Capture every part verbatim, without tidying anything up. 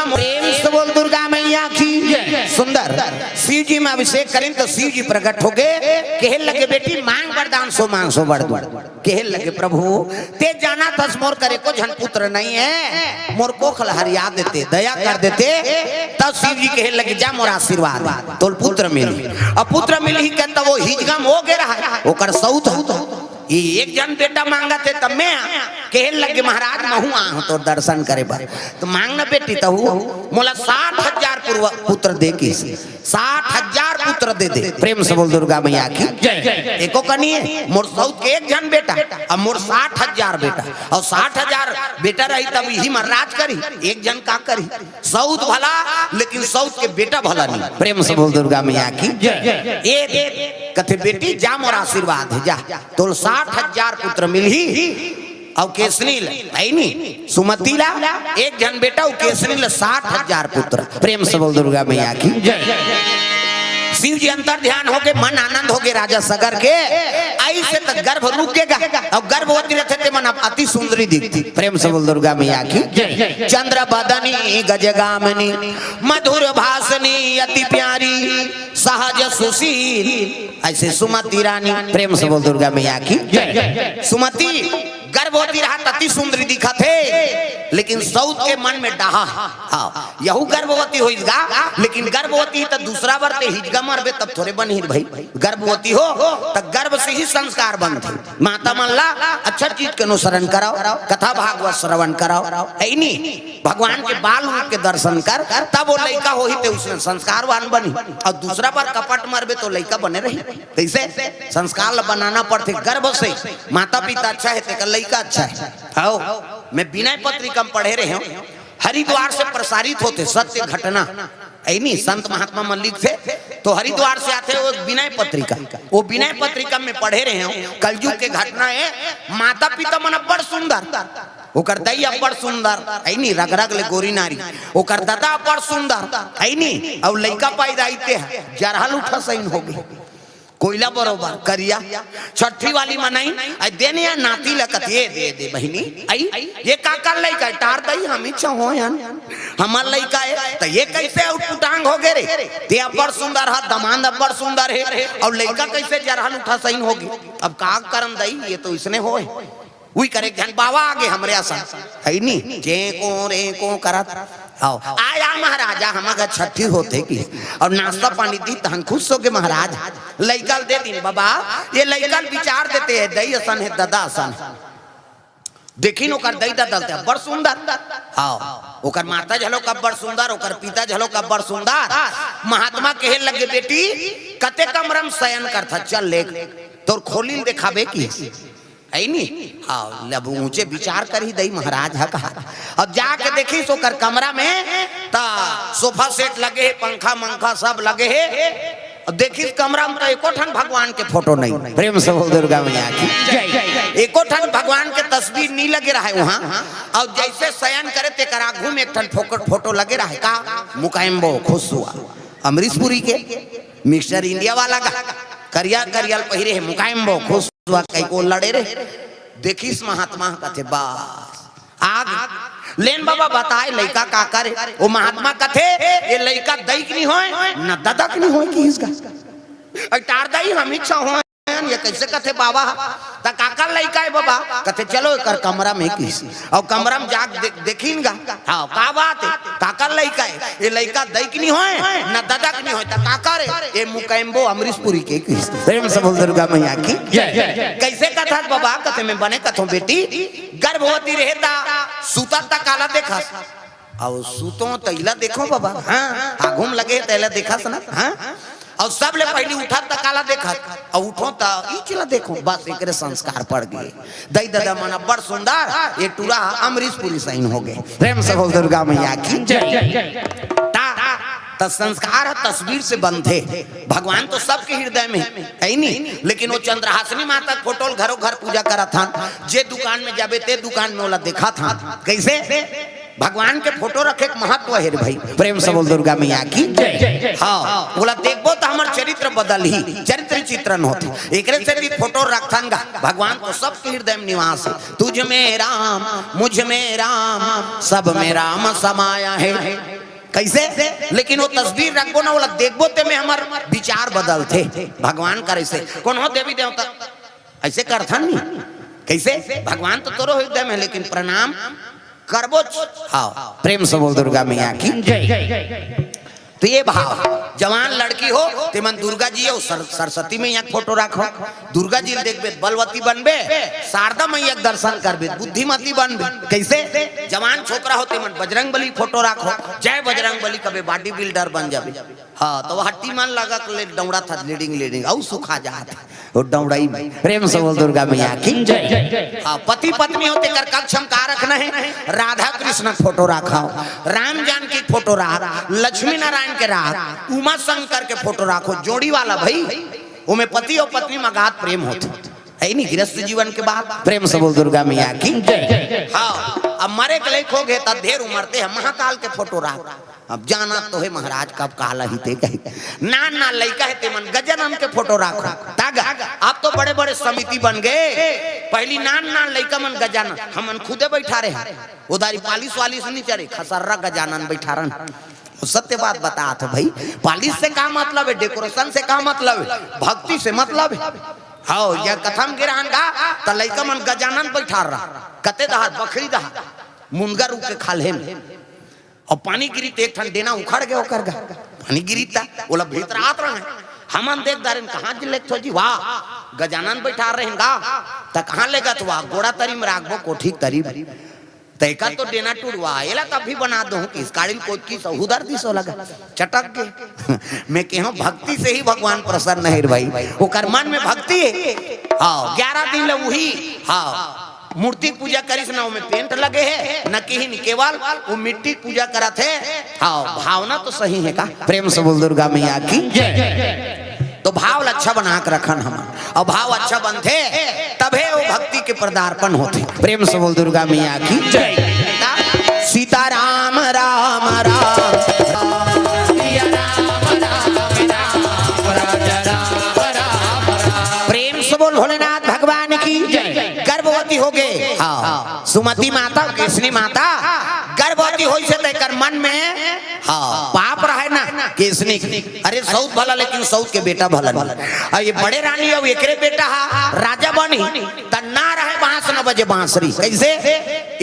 प्रेम से बोल दुर्गा मैया की। सुंदर। शिव जी में अभिषेक करिन त शिव जी प्रकट होके कहे लगे, "बेटी मांग वरदान, सो मांग सो वर दूं।" कहे लगे, "प्रभु, तें जानत हस मोर कर एको झन पुत्र नइ हे, मोर कोख ल हरिया देते, दया कर देते।" तब शिव जी कहे लगे, "जा मोर आशीर्वाद हे, तोला पुत्र मिलही।" अब पुत्र मिलही के त ओ हिजगा म हो गे रहय, ओकर सउत ह। ये एक झन बेटा मांगत हे, तब में आ, कहे लगे, "महाराज, महूं आहूं तोर दर्शन करे बर।" त मांग न बेटी, तहूं मोला साठ हजार पूर्व पुत्र दे किहिस। साठ हजार पुत्र दे दे। प्रेम से बोल दुर्गा मैया की। जय। एको कनी हे, मोर सउत के एक झन बेटा, अब मोर साठ हजार बेटा, अउ साठ हजार बेटा रही तब इही मन राज करी, एक झन का करी? सउत भला, लेकिन सउत के बेटा भला नहीं। प्रेम से बोल दुर्गा मैया की। जय। ए कथे, "बेटी जा, मोर आशीर्वाद हे, जा, तोला साठ हजार पुत्र मिलही।" अउ केसनी ल, हे नी, सुमति ला एक झन बेटा, अउ केसनी ल साठ हजार पुत्र। प्रेम से बोल दुर्गा मैया की। जय। शिव जी अंतर ध्यान होके मन आनंद होके राजा सगर के, अइसे त गर्भ रुक गे गा, अउ गर्भवती रहिथे ते मन अब अति सुंदरी दिखती। प्रेम से बोल दुर्गा मैया की। जय। चंद्र बदनी गजगामिनी, मधुर भाषिणी अति प्यारी, सहज सुशील, अइसे सुमति रानी। प्रेम से बोल दुर्गा मैया की। जय। सुमति गर्भवती रहत अति सुंदरी दिखत हे, लेकिन सउत के मन में डहा। हाँ, यहू गर्भवती होइस गा, लेकिन गर्भवती त दूसरा बर ते हिजगा मरबे तब थोरे बनही भाई। गर्भवती हो त गर्भ से ही संस्कार बनथे। माता मन ला अच्छा चीज के अनुसरण कराओ, कथा भागवत श्रवण कराओ, हे नी? भगवान के बाल रूप के दर्शन कर, तब ओ लइका होही ते उसने संस्कारवान बनही। अउ दूसरा बर कपट मरबे त ओ लइका बने रही। कइसे? संस्कार ला बनाना पड़थे गर्भ से। माता पिता अच्छा हे, तेकर लइका अच्छा हे। हव, मैं विनय पत्रिका म पढ़े रहेंव, हरिद्वार से प्रसारित होथे सत्य घटना, हे नी, संत महात्मा मन लिखथे, त हरिद्वार से आथे ओ विनय पत्रिका। ओ विनय पत्रिका म मैं पढ़े रहेंव, कलयुग के घटना हे, माता पिता मन अब्बड़ सुंदर, ओकर दई अब्बड़ सुंदर, हे नी, रग रग ले गोरी नारी, ओकर ददा अब्बड़ सुंदर, हे नी, अउ लइका पैदा होइस ते ह जरहल उठा सइन होगे। कोइला बरोबर करिया। छट्ठी वाली मनई, अइ देने या नाती ल कथे, "ए दे दे बहिनी, अइ ये काकर लइका हे?" "टार दई, हम ही छहों हन, हमर लइका हे।" "त ये कइसे उटपुटांग होगे रे? ते अब्बड़ सुंदर ह, दमांद अब्बड़ सुंदर हे, अउ लइका कइसे जरहल उठा सइन होगे?" "अब का करन दई, ये तो इसने होय।" उही करे एक झन बाबा आगे हमरे असन, हे नी, चेंको रेंको करत। हव, "आय आ महाराज, हमर घर छट्ठी होथे" किहिस, अउ नास्ता पानी दिस तहन खुश होगे महाराज। लइका ल दे दिन, "बाबा, ये लइका ल बिचार देते, दई असन हे, ददा असन हे।" देखिन ओकर दई ददा ल ते अब्बड़ सुंदर। हव, ओकर माता घलोक अब्बड़ सुंदर, ओकर पिता घलोक अब्बड़ सुंदर। महात्मा कहे लगे, "बेटी, कते कमरा म सयन करथस, चल लेग, तोर खोली ल देखाबे" किहिस। हे नी? हव, अब ऊंचे बिचार करही दई महाराज ह कहा। अब जाके देखिस ओकर कमरा में, त सोफा सेट लगे हे, पंखा मंखा सब लगे हे। अब देखिस कमरा में त एको ठन भगवान के फोटो नइ। प्रेम से बोल दुर्गा मैया की। जय। एको ठन भगवान के तस्वीर नइ लगे रहय उहां। अउ जइसे सयन करे तेकर आघू में एक ठन फोकट फोटो लगे रहय का? मुकायम्बो खुश हुआ। अमरीशपुरी के मिस्टर इंडिया वाला का करिया करिया ल पहिरे हे, मुकायम्बो खुश हुआ, कई को लड़े रे। देखिस महात्मा कथे, "बस आगे लेन बाबा बताय लइका काकर हे।" ओ महात्मा कथे, "ये लइका दई के नइ होय, न ददा के नइ होय" किहिस गा। "अइ टार दई, हम ही छहों हन, ये कइसे कथे बाबा?" "त काकर लइका हे बाबा?" कथे, "चलो एकर कमरा में" किहिस। अउ कमरा में जाके दे-, देखिन गा। "हव, का बात हे? काकर लइका हे?" "ये लइका दई के नइ होय, न ददा के नइ होय, त काकर हे?" "ये मुकायम्बो अमरीशपुरी के" किहिस। प्रेम से बोल दुर्गा मैया की। जय। "कइसे कथस बाबा?" कथे, "मैं बने कथों बेटी, गर्भवती रहे त सुतस त काला देखस?" "अउ सुतों त इला देखों बाबा।" "हां, आघू म लगे हे त इला देखस ना?" "हां।" "अउ सबले पहिली उठस त काला देखस?" "अउ उठों त इच ला देखों।" बस एकरे संस्कार पड़ गे। दई ददा मन अब्बड़ सुंदर, ये टूरा ह अमरीशपुरी सइन होगे। प्रेम से बोल दुर्गा मैया की जय। ता, त संस्कार ह तस्वीर से बनथे। भगवान तो सबके हृदय में हे, हे नी? लेकिन ओ चंद्रहासिनी माता के फोटो ल घरो घर पूजा करत हन, जे दुकान में जाबे ते दुकान में ओला देखत हन। कइसे? भगवान के फोटो रखे के महत्व हे रे भाई। प्रेम से बोल दुर्गा मैया की जय। हव, ओला देखबो त हमर चरित्र बदलही, चरित्र चित्रण होथे। एकरे सेती फोटो रखथन गा, भगवान तो सबके हृदय में निवास हे। तुझ में राम, मुझ में राम, सब में राम समाया है। कैसे? लेकिन वो तस्वीर रखबो ना, ओला देखबो ते में हमर विचार बदलथे। भगवान करे से कोनो देवी देवता ऐसे करथन नहीं। कैसे? भगवान तो तोरो हृदय में, लेकिन प्रणाम करबोच। हाँ, प्रेम से बोल दुर्गा मैया की। जय। तो ये भाव, जवान लड़की हो, तेमन दुर्गा जी हो, सर-, सरस्वती मैया के फोटो रखो। दुर्गा जी ल देखबे, बलवती बनबे, शारदा मैया के दर्शन करबे, बुद्धिमती बनबे। कैसे? जवान छोकरा हो, तेमन बजरंग बली फोटो रखो, जय बजरंग बली कबे, बॉडी बिल्डर बन जाबे। हाँ, तो हट्टी मन लगा के ले डौड़ा था, लीडिंग, लीडिंग, अउ सुखा जात। वो डौड़ाई में प्रेम से बोल दुर्गा मैया की। जय। हाँ, पति पत्नी हो, तेकर कक्ष में का रखना है? राधा कृष्ण के फोटो रखो, राम जानकी के फोटो रख, लक्ष्मी नारायण के रख, उमा शंकर के फोटो रखो, जोड़ी वाला भाई, ओमे पति और पत्नी में अगाध प्रेम होथे। है नहीं, गृहस्थ जीवन के बाद प्रेम से बोल दुर्गा मैया की। जय। हाँ, अब मरे के लायक हो गए, तब ढेर उमर ते हम महाकाल के फोटो रख। अब जाना तो है महाराज, कब काला ही ते कही। नान नान लइका है, तेमन गजानन के फोटो रखो। तागा, अब तो बड़े बड़े समिति बन गए, पहली नान नान लइका मन गजानन, हमन खुदे बैठा रहे। उधारी पालिश वालिश नहीं चढ़े, खसर्रा गजानन बैठा रहन। वो सत्य बात बतात हो भाई, पालिश से का मतलब है, डेकोरेशन से का मतलब है? भक्ति से मतलब है। हाँ, या कथा म गे रहन गा, त लइका मन गजानन बैठा रहा, कते दहार, बखरी दहार, मुनगा रूख के खाल्हे में। अउ पानी गिरी त एक ठन डेना उखड़ गे ओकर गा, पानी गिरी त ओला भीतर आत रहे। हमन देख डारेन, कहाँ जी लेगथो जी, वाह, गजानन बैठा रहे गा, त कहाँ लेगत, वाह, गोड़ा तरी में राखबो, कोठी तरी में। त एकर तो डेना टूट, वाह, एला तब भी बना दूं, किस काड़िल कोचकी सहुदर दिसो लगा, चटक के। मैं कहूँ, भक्ति से ही भगवान प्रसन्न है रे भाई, ओकर मन में भक्ति है। हाँ, ग्यारह दिन ले वही, हाँ, मूर्ति पूजा करिस ना, ओमे पेंट लगे है, न किहिन, केवल वो मिट्टी पूजा करत है। हाँ, भावना तो सही है का? प्रेम से बोल दुर्गा मैया की। जय। तो भाव ल अच्छा बना के रखन हमन, अउ भाव अच्छा बनथे, तभे वो भक्ति के पदार्पण होथे। प्रेम से बोल दुर्गा मैया की। जय। सीता राम राम राम। प्रेम से बोल भोलेनाथ भगवान की। जय। गर्भवती हो गए। हाँ। सुमति माता, केसनी माता गर्भवती होइस हे, तेकर मन में, हाँ, पाप रहे ना, केसनी के। अरे, सौत भला, लेकिन सौत के बेटा भला नहीं। अउ ये बड़े रानी अउ एकरे बेटा हा, राजा बनी, त ना रहे बांस, न बजे बांसुरी। कैसे?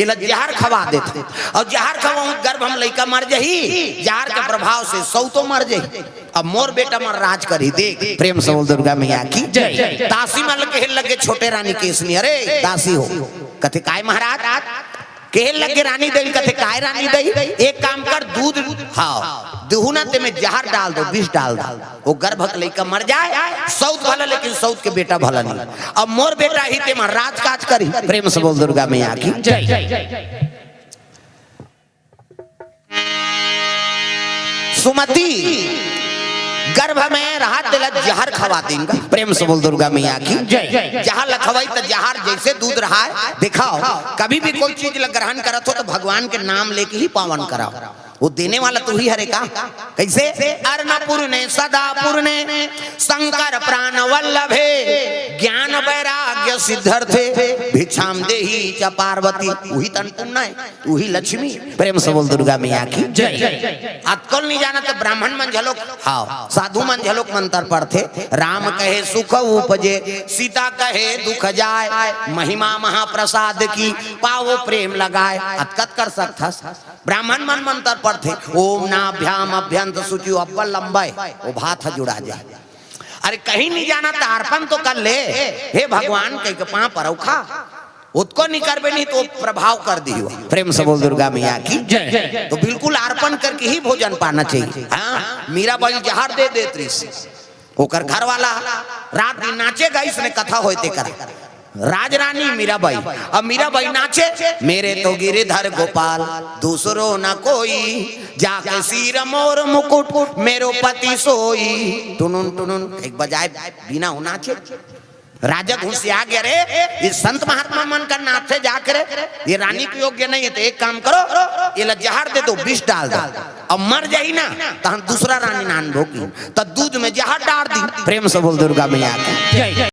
एला जहर खवा देथे। अउ जहर खवाहूं, गर्भ में लइका मर जही, जहर के प्रभाव से सौतो मर जही। अब मोर बेटा मन राज करही, देख। प्रेम से बोल दुर्गा मैया की। जय। दासी मन ल कहे लगे छोटे रानी केसनी, अरे दासी हो, कथे काय महाराज? कहे लगे रानी दई, कथे काय रानी दई? एक काम कर, दूध, हाँ, दुहू ना, तेमे जहर डाल दो, विष डाल दो, वो गर्भ के लइका मर जाए, सौत भला लेकिन सौत के बेटा भला नहीं। अब मोर बेटा ही तेमा राजकाज करी। प्रेम से बोल दुर्गा मैया की। जय। सुमति गर्भ में रहत तेला जहर खवा देंगा। प्रेम से बोल दुर्गा मैया की। जय। जहर ल खवाई त जहर जैसे दूध रहा है, दिखाओ, कभी भी कोई चीज ल ग्रहण करत हो तो भगवान के नाम लेके ही पावन कराओ। वो देने वाला तू ही हरे का। कैसे? अर्णपूर्णे सदापूर्णे शंकर प्राण वल्लभे ज्ञान वैराग्य सिद्ध्यर्थे भिक्षाम देही च पार्वती। वही त अन्नपूर्णा है, वही लक्ष्मी। प्रेम से बोल दुर्गा मैया की। जय। अतकल नहीं जाना तो ब्राह्मण मन झलोक, हाँ, साधु मन झलोक मंत्र पढ़थे। राम कहे सुख उपजे, सीता कहे दुख जाय, महिमा महाप्रसाद की पावो प्रेम लगाय। अतकत कर सकथस। ब्राह्मण मन मंत्र पढ़थे, ओम नाभ्याम अभ्यंत शुचि, अब्बल लंबा है, वो भात ह जुड़ा जाए। अरे कहीं नहीं जाना त अर्पण तो कर ले, हे भगवान कह के पांव परौखा, ओतको नहीं करबे नहीं तो प्रभाव कर दियो। प्रेम से बोल दुर्गा मैया की। जय। तो बिल्कुल अर्पण करके ही भोजन पाना चाहिए। हाँ, मीराबाई जहर दे देत रहिस, ओकर घर वाला रात दिन नाचे गाइस ने कथा होय ते करा। राजरानी मीराबाई, अब मीराबाई नाचे, मेरे तो गिरधर गोपाल दूसरो न कोई, जाके सिर मोर मुकुट मेरो पति सोई। टुनुन टुनुन एक बजाए बीना हो नाचे। राजा घुसिया गया रे, ये संत महात्मा मन का नाचे जाके रे, ये रानी के योग्य नहीं है, तो एक काम करो, एला जहर दे दो, विष डाल दो, अब मर जाही ना, तहन दूसरा रानी नान भोगी, त दूध में जहर डाल दी। प्रेम से बोल दुर्गा मैया की। जय।